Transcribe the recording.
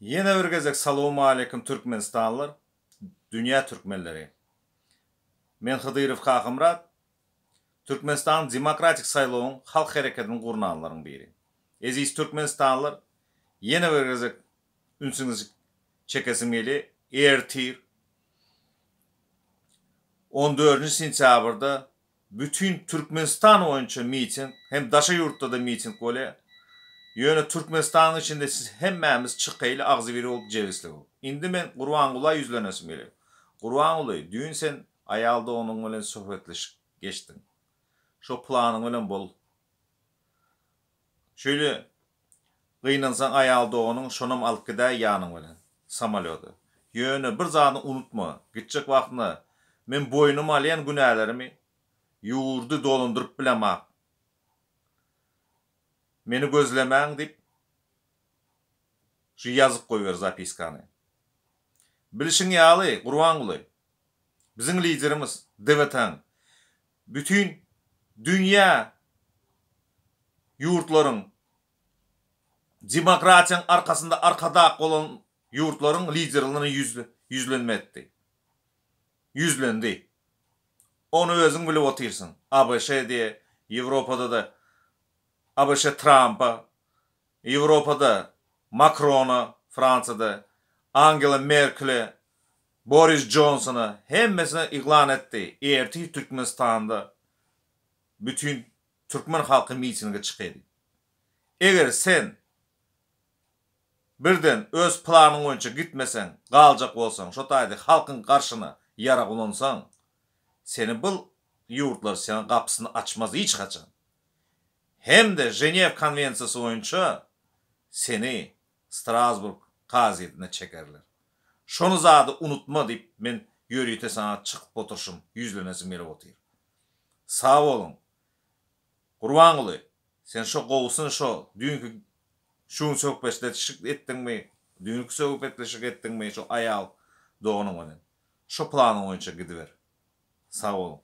Ýene bir gezek salowmaleýkim Türkmenistanlylar, dünýä türkmenleri. Men Hydyrow Kakamyrat, Türkmenistanyň demokratik saýlawyň halk hereketini gurnanlaryň biri. Eziz Türkmenistanlylar, ýene bir gezek ünsüňizi çekesim gelýär, ertir on dördünji sentýabrda Bütin Türkmenistan boýunça miting hem daşa ýurtda-da miting bolýar. Ýöne Türkmenistanyň içinde siz hemmämiz çykaýly agzybir bolup jebislik bolup. Indi men Gurbangula ýüzlenesim gelýär. Gurbanguly düýn sen aýal doganyň bilen söhbetleşik geçdiň. Şo planyň bilen bol. Şeýle Gynansaň aýal doganyň şonam alyp gidäý ýanyň bilen. Samolýoda. Ýöne bir zady unutma, gitjek wagtyňda men boýnuma alýan günälerimi ýurdy dolandyryp bilemak. Meni gözlemäň diýip şu ýazyp goýber zapiskany. Bilşiň ýaly, Gurbanguly, biziň liderimiz DWT-niň Bütin dünýä ýurtlaryň demokratiýaň arkasynda arkadak bolan ýurtlaryň liderlerine ýüzlenme etdi. Ýüzlendi. Ony özüň bilip otyrsyň. ABŞ diýe, Ýewropada-da ABŞ Trampa, Ýewropada Makrona, Fransiýada Angela Merkele, Boris Jonsona hemmesine yglan etdi, ertir Türkmenistanda bütin türkmen halky mitinge çykydy. Eger sen birden öz planyň boýunça gitmeseň, galjak bolsaň, şo taýda halkyň garşyna ýarag ulansaň, seni bul ýurtlar seň gapysyny açmaz hiç haçan. Hem-de Ženew konwensiýasy boýunça seni Strasburg kazyýetine çekerler. Şony zady unutma diýip men ýörite saňa çykyp oturşym, ýüzlenesim gelip otyr. Sag boluň. Gurbanguly, sen şo gowusyny şo düýnki şu gün söhbetleşik etdiňmi, düýnki söhbetleşik etdiňmi şo aýal doganyň bilen. Şo planyň boýunça gidiber. Sag boluň.